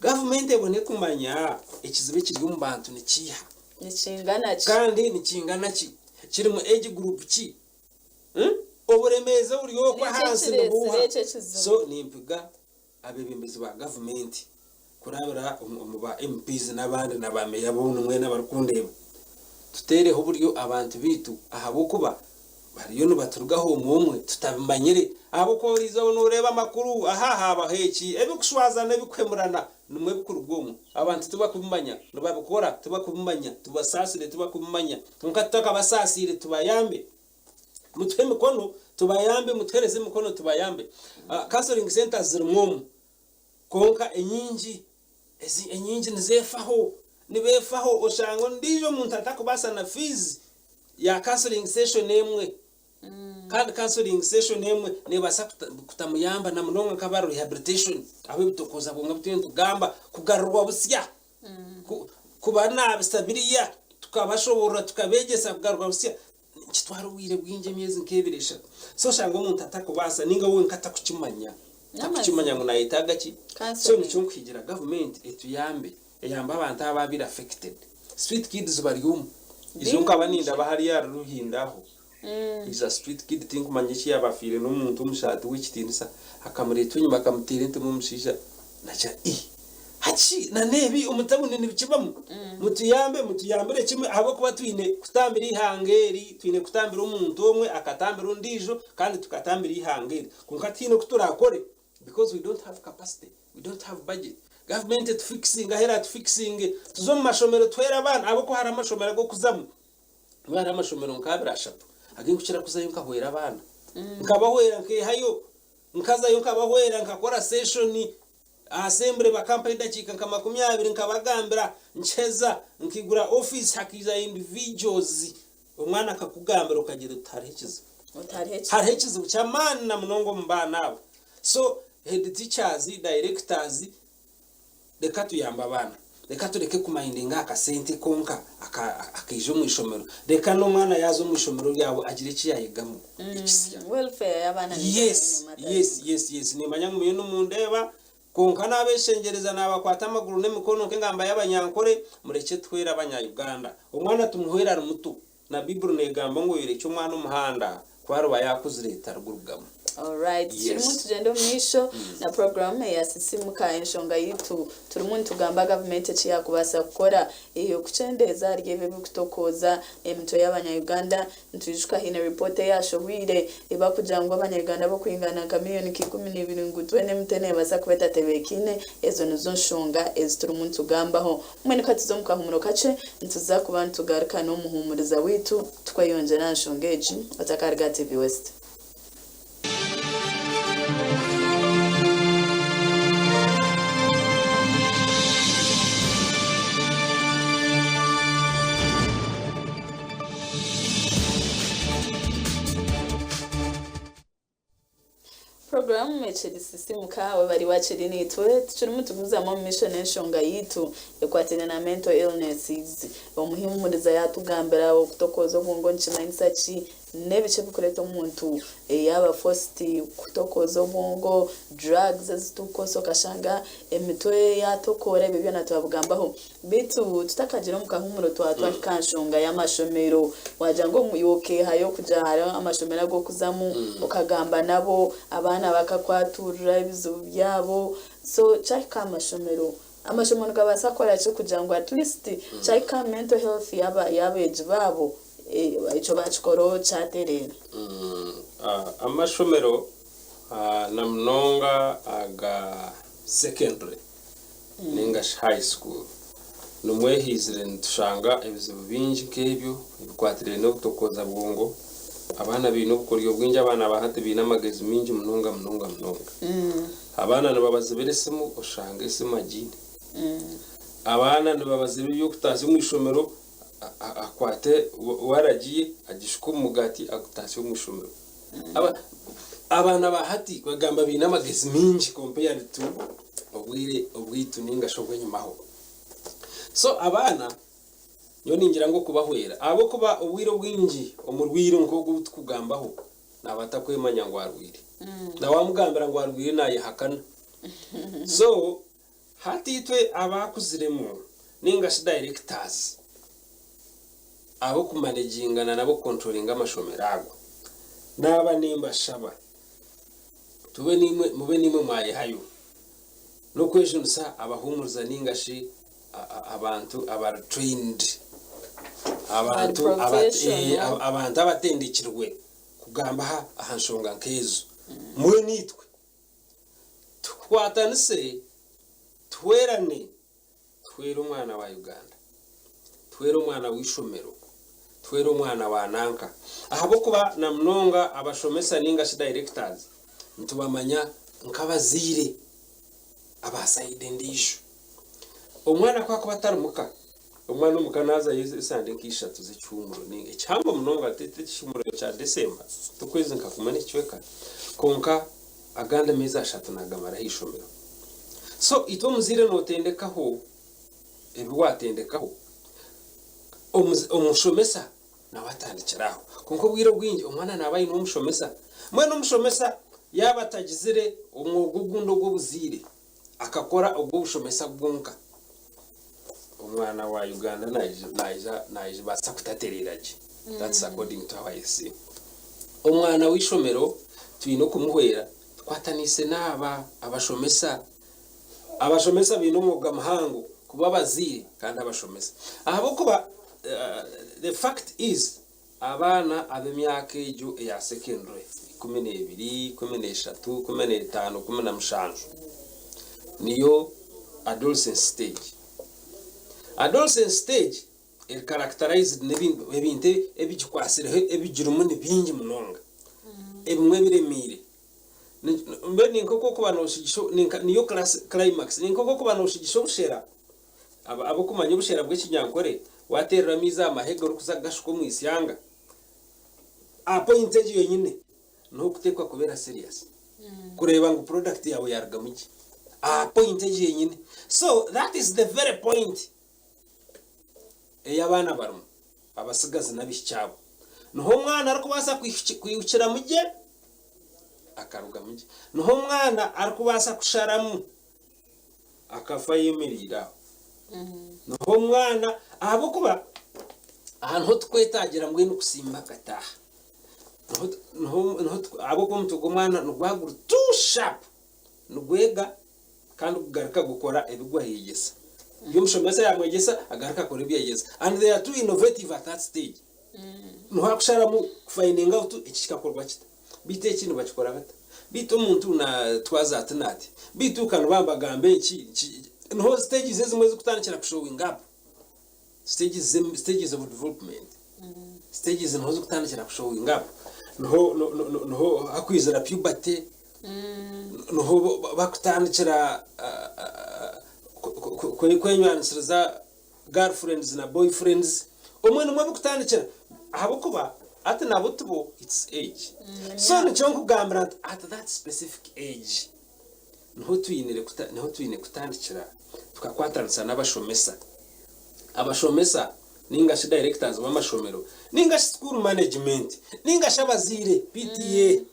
B: Gavumenti ebone kumanya ekizibu ekiri omu bantu nikiiha.
A: Nikingana ki?
B: Kandi nikingana ki? Kirimu age group ki? Oburemeezi oburi okwo
A: Niki
B: ahansi
A: ekireetsire
B: nibuuha?
A: ekyo ekizibu?
B: So nimpiga Abeebembezi ba gavumenti kurabira omu ba MPs n'abandi na ba meeya boona mwena abarikundeeba, tuteereho oburyo abantu baitu ahabw'okuba Bariyo nibaturugaho omwe omwe tutabimanyire ahabw'okuba buri izooba nooreeba amakuru, aha haabaho eki, ebirikushwazana, ebirikuhemurana, nimwo ebirikuruga omwo. Abantu tibakubimanya, nibabikora tibakubimanya, tubasaasire tibakubimanya. Kwonka tutakabasaasiire tubayambe. Mutuhe emikono tubayambe, mutuheereze emikono tubayambe. Counseling centres zirimu omu, kwonka enyingi ezi enyingi nizeefaho, nibeefaho oshanga ondiijo omuntu atakubaasa na fees ya counseling session emwe kandi counseling session emwe neebaasa kutamuyamba na munonga nk'abari rehabilitation ahu ebitokooza bwongo ebi turiyo nitugamba kugarurwa busya kubanabisa biriya tukabashoboorora tukabeegyesa kugaruka busya nikitwara obwire bwingi emyezi nk'ebiri eshatu so oshanga omuntu atakubaasa ninga we wenka atakukimanya atakukimanya ngu nayetaaga ki so nikyo nkuhigira gavumenti etuyambe eyambe abantu aba ababaire affected street kids bari omu ijo nkaba nindaba hariya ahari Ruhinda aho is a street kid tinkumanya eki yaba afiire n'omuntu omushaati w'ekitiinisa akamureetwa enyima akamuteera entema omushaija nagira ii hati na n'ebi omu tawuni nibikibamu mutuyambe mutuyambire kimwe ahabw'okuba twine kutambira eihanga eri twine kutambira omuntu omwe akatambira ondiijo kandi tukatambira eihanga eri kwonka tihaine oku turakore because we don't have capacity we don't have budget gavumenti etufikisinge ahu eratufikisinge tuze omu mashomero tuhwere abaana ahabw'okuba hariho amashomero ag'okuzamu Nyowe hariho amashomero nk'abiri ashatu agu nkukira kuzayo nkahwera abaana. Nkabahwera nkeehayo, nkazayo nkabahwera nkakora seshoni, assembly bakampa edakiika nka 20 nkabagambira, nkiheza nkaigura ofiisi hakaija individuals, omwana akakugambira okagira oti hariho ekizibu. Hariho ekizibu ky'amaani na munonga omu baana abo. So head teachers, directors, Reka tuyambe abaana. Reka tureke kumayindinga aha kasente konka akaija omu ishomero. Reka n'omwana yaaza omu ishomero ryawe agire eki yaayegamu ekisya.
A: Welfare y'abaana neija
B: Yes,
A: kuba
B: yes, yes, yes. Niimanya ngu muriyo nimundeeba, kwonka naabeeshengyereza naabakwata amaguru n'emikono nk'engamba y'Abanyankore, murekye tuhwere Abanya-Uganda. Omwana tumuhwere ari muto. Na Baiburi neegamba ngu oyorekye omwana omuhanda, ku ariba yaakuzire tarigurugamu.
A: Alright, turimu
B: Yes.
A: nitugyenda omu maisho na puroguraamu eya Sisimuka Enshonga Yaitu. Turimu nitugamba gavumenti eki yaakubaasa kukora okukyendeeza ahari ebyo ebirikutokooza emitwe y'abanya-Uganda. Nitwijuka haine ripoota eyashohwire ebakugira ngu abanya-Uganda b'okwingana nka miriyoni nka 12 ngu twena emitwe neebaasa kuba etatebeekaine. Ezo nizo nshonga ezi turimu nitugambaho. Mbwenu ka tuze omu kahumuro kakye, nituza kuba nitugaruka n'omuhuumuriza waitu tukweyongyera aha nshonga egi. Otakaruga aha TV West. Puroguraamu ekiri Sisimuka Webare Wakiri Naitwe tukirimu tugumizamu omu maisho n'enshonga yaitu ekwataine na mental illnesses. Omuhimuriza yatugambira okutokooza obwongo nikimanyisa ki, n'ebiki ebirikureeta omuntu yaaba forced kutokooza obwongo, drugs ezi turikukozesa okashanga emitwe yatokoora ebyo byona twabigambaho. Beitu tutakagira omu kahumuro twaba twahika aha nshonga y'amashomero, wagira ngu iwe okeehayo kugira hariho amashomero ag'okuzamu okagamba nabo, abaana bakakwaturira ebizibu byabo, so kyahika aha mashomero, amashomero nigabaasa kukora ki kugira ngu at least kyahika aha mental health y'abeegi baabo ekyo baakikoraho kyatereera?
B: Amashomero na munonga aga secondary ninga shi high school nimwo ehaizire nitushanga ebizibu bingi nk'ebyo ebikwatiraine n'obutokooza bwongo. Abaana baine obukoryo bwingi, abaana ba hati baine amagezi maingi munonga munonga munonga. Abaana nibabazibira esimu oshanga esimu agiine. Abaana nibabazibira eby'okutaasya omu ishomero akwate waragi ye agishuke omu mugaati agutaasye omu ishomero. Abaana ba hati kwegamba baine amagezi maingi compared to obwire obwaitu ninga shi obw'enyimaho. So abaana nyowe ningira ngu okubahwera ahabw'okuba obwire obwingi omurwaire nk'ogu ou turikugambaho naaba atakwemanya ngu arwaire. Na waamugambira ngu arwaire naayehakana. So hati itwe abaakuziremu ninga shi directors ab'okumanejinga na n'ab'okukontrolinga amashomero ago, naaba nimbashaba tube naimwe mube naimwe mwayehayo n'okwejunisa abahuumuriza ninga shi abantu abari trained,
A: Abari
B: abantu
A: professional.
B: abantu abatendekirwe. kugamba aha aha nshonga nk'ezo. Mbwenu itwe tukwatanise tuhwerane tuhwere omwana wa Uganda, tuhwere omwana w'eishomero, tuhwere omwana wa nanka ahabw'okuba na munonga abashomesa ninga shi directors nitubamanya nk'abazaire aba sayidi endiijo. Omwana ku akuba atari muka, omwana omuka naazayo esande nka ishatu z'ekihuumuro ninga ekihango munonga ti ekihuumuro kya December, ti okwezi nka kumwe n'ekicweka, kwonka agandi ameezi ashatu naagamara aha ishomero. So itwe omuzaire nootendekaho ebi waatendekaho, omushomesa nawe atandikira aho. Kwonka obwire obwingi omwana naaba aine omushomesa. Mbwenu omushomesa yaaba atagizire omwoga ogundi ogw'obuzaire, akakora ogw'obushomesa gwonka, omwana wa Uganda naija naija kutatereera gye. That's according to how I see. Omwana w'eishomero twine okumuhwera tukwataniise n'aba abashomesa. Abashomesa baine omwoga muhango kuba abazaire kandi abashomesa. Ahabw'okuba the fact is Abaana ab'emyaka egyo eya secondary, 12, 13, 15, 17, niyo adolescence stage. Adolescence stage eri characterized n'ebintu ebintu ebigikwatsireho ebigirimu ni bingi munonga. Ebimwe biremeire. Mbwenu ni nk'oku orikuba nooshigisha niyo climax, ni nk'oku orikuba nooshigisha obushera Ab'okumanya obushera bw'ekinyankore, waateerera amaizi aha mahega orikuza kugashuka omu isyanga, aha point egyo yenyine niho orikuteekwa kubeera serious kureeba ngu product yaawe yaarugamu gye. Aha point egyo yenyine. So that is the very point ei abaana barimu, abatsigazi n'abaishiki abo. Niho omwana arikubaasa kwihukiramu gye akarugamu gye. Niho omwana arikubaasa kusharamu. Akafa ayemereire aho. Niho omwana, ahabw'okuba aha niho tukwetaagira mbwenu kusimba akataaha. Niho niho niho ahabw'okuba omutwe gw'omwana niguba guri too sharp, nigwega kandi gugaruka gukora ebi gwayegyesa. Ebi omushomesa yaamwegyesa agaruka akora ebi yayegyesa. And they are too innovative at that stage. Niho arikusharamu kufindinga out eki kikakorwa kita. Beitu eki nibakikora bata? Beitu omuntu natwaza ati nati? Beitu ka niba nibagamba eki, niho stages ezimwe ezikutandikira ku showing up, stages, stages of development, stages niho zikutandikira ku showing up, niho niho hakwizira puberty, niho bakutandikira kwenywanisiriza girlfriends na boyfriends omwe nimwo bikutandikira ahabw'okuba hati nabo tibo it's age so nikyo nkugambira nti at that specific age niho twinire kuta niho twine kutandikira tukakwatanisa n'abashomesa abashomesa ninga shi directors b'amashomero ninga shi school management ninga shi abazaire PTA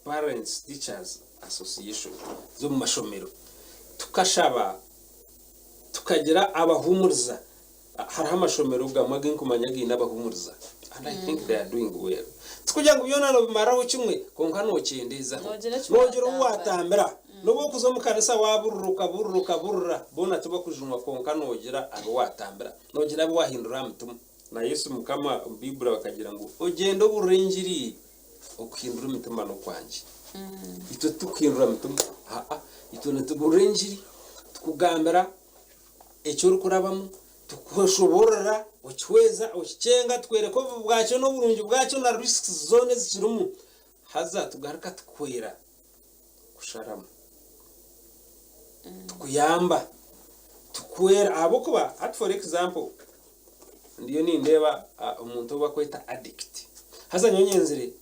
B: Parents Teachers Association z'omu mashomero tukashaba tukagira abahuumuriza. Hariho amashomero gamwe agu nkumanya againe abahuumuriza and I think they are doing well. Tikugira ngu byona nobimariraho kimwe kwonka nokyendeezaho.
A: Noogira eki
B: Noogira ou
A: waatambara.
B: waatambira. N'obu orikuza omu kanisa waaburira okaburira okaburira boona tibakujunwa kwonka noogira abu waatambira. Noogira abu waahindura aha mutima. Na Yesu Mukama omu Baiburi akagira ngu ogyende oburire engiri. Okuhindura emitima n'okwangye. Itwe titukuhindura mitima, aa, itwe nituburira engiri, tukugambira eki orikurabamu, tukushoboorora, okihweza, okikyenga, tukworeka obubi bwakyo n'oburungi bwakyo na risks zoona ezikirimu, haza tugaruka tukuhwera kusharamu. Tukuyamba, tukuhwera ahabw'okuba hati for example, Ndiyo nindeeba omuntu ou bakweta addict. Haza nyowe nyenzire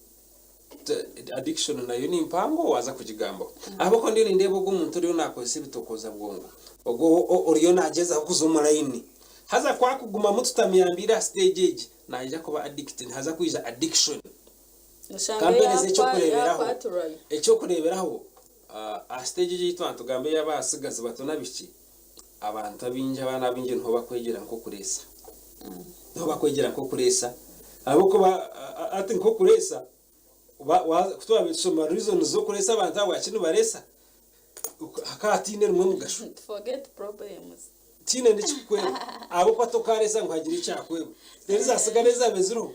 B: addiction nayo ni mpango waaza kugigambaho. Ahabw'okuba ndiyo nindeeba ogu omuntu oriyo naakozesa ebitokooza bwongo, ogwo oriyo naagyezaho kuza omu layini. Haza ku akugumamu tutamuyambiire aha siteegi egi, naija kuba addict, nihaza kwija addiction.
A: Oshange
B: Kampeereze ekyokureeberaho,
A: yakwaturwayo.
B: Ekyokureeberaho, aha siteegi egi ei twaba nitugamba ey'abatsigazi bato n'abaishiki, Abantu abaingi, abaana abaingi niho bakwegyera nk'okureesa. Niho bakwegyera nk'okureesa ahabw'okuba hati nk'okureesa ku twabaire tushoma reasons z'okureesa abantu ahabwaki nibareesa, hakaba hataine rimwe mugasho.
A: To forget problems.
B: Tihaine n'ekikukweba ahabw'okuba tokareesa ngu hagire ekyakweba. Reero zaatsigara ezaabaire ziriho.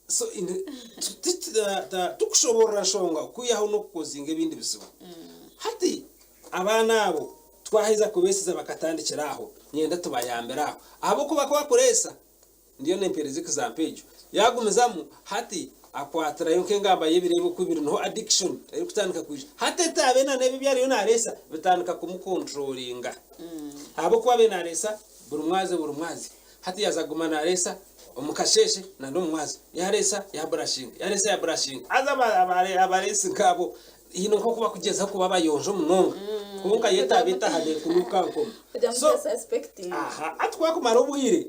B: So tikushoboorora nshonga okwihaho n'okukozinga ebindi bizibu. Hati abaana abo twaheza kubeesiza bakatandikira aho, niinyenda tubayambire aho. Ahabw'okuba ku bakureesa, ndiyo nimpeereza example egyo, yaagumizamu hati akwatirayo nk'engamba y'ebireebo oku biri niho addiction erikutandika kwija. Hati etaabe na n'ebi ebi ariyo naareesa bitandika kumukonturoringa. Ahabw'okuba abaire naareesa buri mwazi buri mwazi. Hati yaaza kuguma naareesa omu kasheeshe na n'omu mwazyo. Yaareesa yaaburashinga, yaareesa yaaburashinga. Haza abareesi nk'abo haine nk'oku bakugyezaho kuba abayonjo munonga. Kwonka yo etaaba etaha neekunuuka nkoma.
A: Kugira ngu
B: So,
A: otasuspekitinga.
B: aha, hati ku waakumara obwire,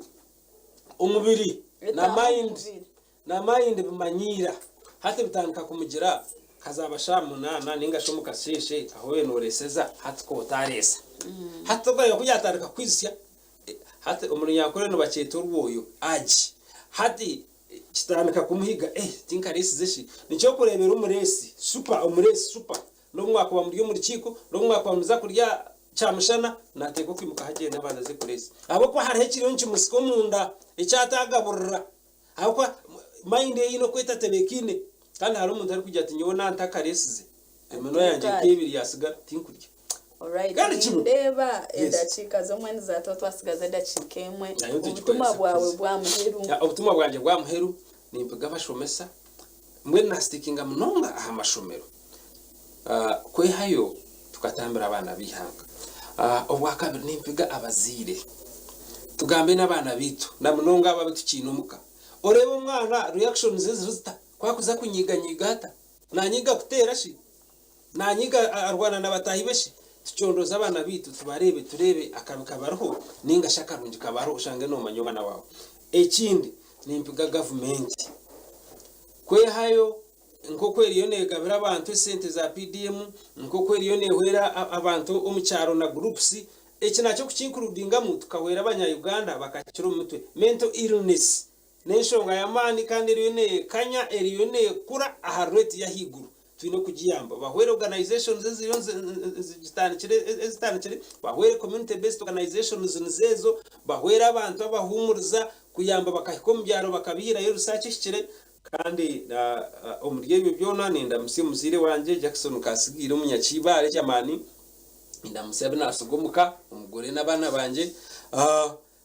B: omubiri na
A: Etaaha omu
B: mind
A: mubiri.
B: na mind bimanyiira. Hati bitandika kumugira kazaaba shaaha munaana ninga shi omu kasheeshe ahu obaire nooreeseza hati ka otaareesa. Hati tokureeba ku yaatandika kukwizusya Hati omu Runyankore nibakyeta orwoyo, urge. Hati kitandika kumuhiga, eh tinkareesize shi? Nikyo orikureebera omureesi, super, omureesi super, n'obu mwakuba muri omu rukiiko, n'obu mwakuba nimuza kurya kyamushana, naateekwa kwimukaho agyende abanze aze kureesa. Ahabw'okuba hariho ekiriyo nikimusika omunda eki ataagaburira. Ahabw'okuba mind ye eine oku etatebeekaine. Kandi hariho omuntu arikugira ati nyowe naantakareesize, eminwa yangye nk'ebiri yaasigara, tinkurya.
A: Alright,
B: Kandi kimwe.
A: nindeeba
B: Yes.
A: edakiika z'omwe nizaatwa twasigaza edakiika emwe.
B: Nayo
A: Obutumwa
B: tugikoresa
A: bwawe
B: kuzi.
A: bwa muheru.
B: Ya, Obutumwa bwangye bwa muheru nimpiga abashomesa mbwenu nasitikinga munonga aha mashomero Ah, kwehayo tukatambira abaana b'eihanga. Ah, obwakabiri nimpiga abazaire tugambe n'abaana baitu na munonga abo abu tukiine omuka. Oreebe omwana reactions ze ziri zita, ku akuza kunyiganyiga ata, nanyiga kuteera shi? Nanyiga arwana na bataahi be shi? Tucondooze abaana baitu tubareebe tureebe akabi kabariho nainga shi akarungi kabariho oshange noomanya omwana waawe. Ekindi nimpiga gavumenti kwehayo nk'oku eriyo neegabira abantu esente za PDM, nk'oku eriyo neehwera abantu omu kyaro na groups, eki nakyo kukiinkurudingamu tukahwera abanya Uganda bakakira omu mitwe. Mental illness N'enshonga y'amaani kandi eriyo neekanya, eriyo neekura aha rate y'ahaiguru. Twine kugiyamba. Bahwere organisations eziriyo zitandikire, ezitandikire, bahwere community based organisations nizo ezo, bahwere abantu abahuumuriza kuyamba bakahika omu byaro bakabiihirayo research ehikire. Kandi omuri ebyo byona nindamutsya omuzaire wangye Jackson Kasigiire Omunyakiibaare ky'amaani, nindamutsya abu naatsiga omuka, omugore n'abaana bangye.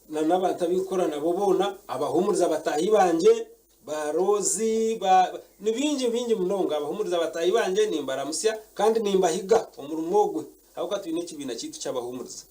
B: Na n'abantu abu nkukora nabo boona, abahuumuriza bataahi bangye, ba Rose, ba, ni baingi baingi munonga, abahuumuriza bataahi bangye nimbaramutsya kandi nimbahiga omurimo ogwe ahabw'okuba twine ekibiina kyaitu ky'abahuumuriza.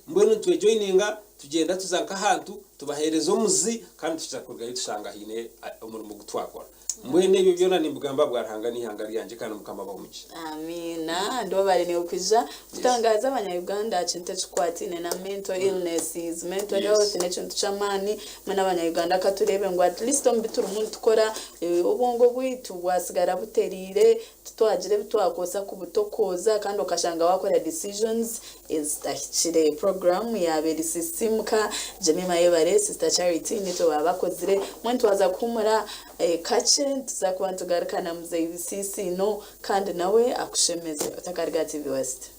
B: Mbwenu nitwejoininga tugyenda tuza nk'ahantu tubaheereza omuzi kandi tukiza kurugayo tushanga haine omurimo ogu twakora. Mbwenu ebyo byona nimbigamba ahabwa Ruhanga n'eihanga ryangye kandi Mukama abahe omugisha.
A: Amiina. Ndobare nikwija kutangaza abanya Uganda aha kintu ekikwataine na mental illnesses. Mental health n'ekintu ky'amaani mbwenu abanya Uganda katurebe ngu at least omu biturimu nitukora obwongo bwaitu bwasigara buteriire titwagira ebi twakozesa kubutokooza kandi okashanga wakora decisions ezitahikire. Puroguraamu yaaba eri Sisiimuka, Jemima Ayebare, Sister Charity nitwe baaba bakozire. Mbwenu twaza kuhuumura kakye nituza kuba nitugaruka na Muzeeyi Bisiisiino kandi nawe akushemeze. Otakariga TV West.